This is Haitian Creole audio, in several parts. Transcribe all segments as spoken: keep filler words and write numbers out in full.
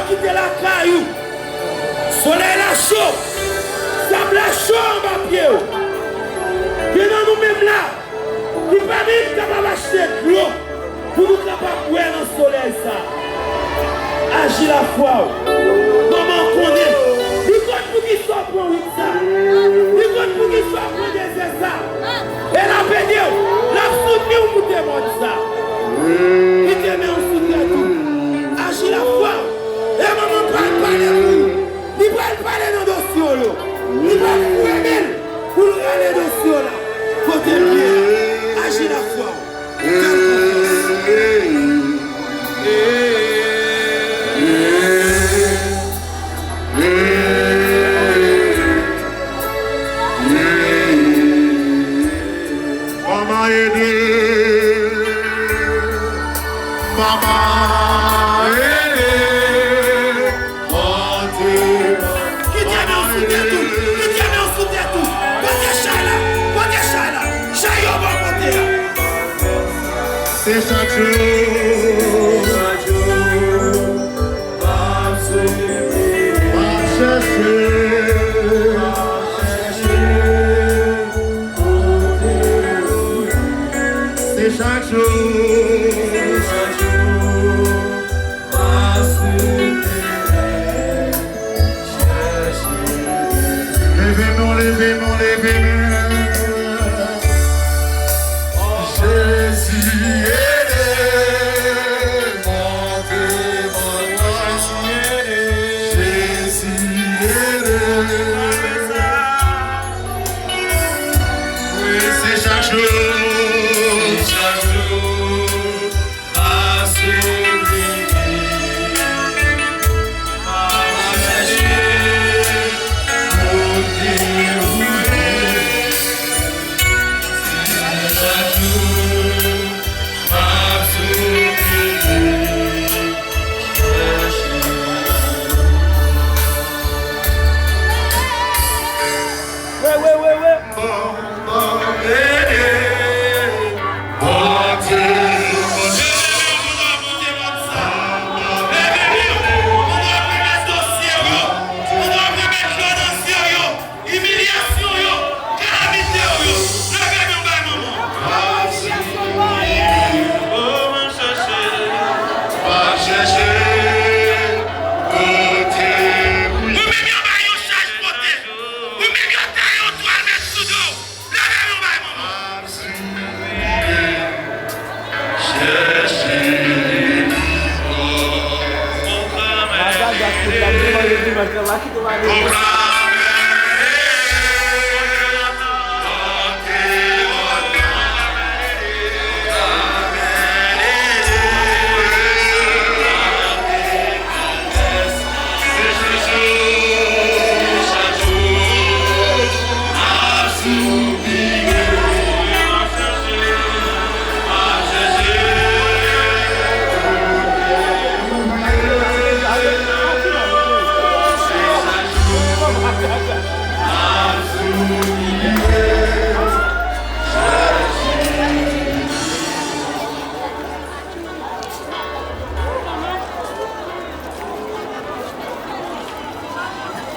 Kite lakay ou. Solèy la cho. Sab la cho anba pye w. Gen nan nou menm la ki pa menm kapab achte dlo pou nou kapab bwè nan solèy sa. Aji lafwa w. Manman w konnen. Li konn poukisa w pran wout sa. Li konn poukisa w pran dezè sa. E l ap ede w. L ap soutni w pou te mòn sa. Kite men w sou tèt ou. Aji lafwa w. E manman pral pale pou ou. Li pral pale nan dosye w yo. Li pral foure men l pou l rale dosye w la. Kote l ye a. Aji lafwa w. Fè l konfyans. Mama ede, mama ede, monte. Kite men w sou tèt ou, kite men w sou tèt ou. Pote chay la, pote chay la. Chay yo bò kote a. Se chak jou. M ap chèche, m ap chèche, kote ou ye. Se chak jou, se chak jou, m ap sipeye, chèche. Leve men w, leve men w, leve men w. Jezi ede, monte, monte. Jezi ede. Wi, se chak jou, chak jou. Imilyasyon yo, kalamite yo, yo, leve men w bay manman. Oh, m ap chèche, m ap chèche, kote ou ye. Ou menm yo bay yon chaj pote. Ou menm yo taye yon twal met sou do w. Leve men w bay manman.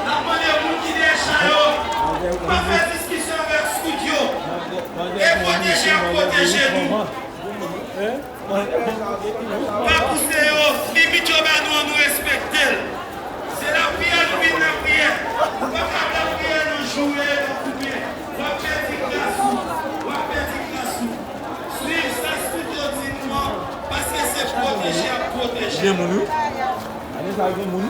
N ap mande moun ki dèyè chay yo, pa fè diskisyon avèk scout yo. E pwoteje y ap pwoteje nou. Pa pouse yo, limit yo ba nou an, nou respekte l. Se lapriyè nou vin lapriyè. Ou pa ka lapriyè nan joure, nan koupe. W ap pèdi gras ou, w ap pèdi gras ou. Swiv sa scout yo di nou an, paske se pwoteje y ap pwoteje. Gen moun, wi. Ane sa gen moun.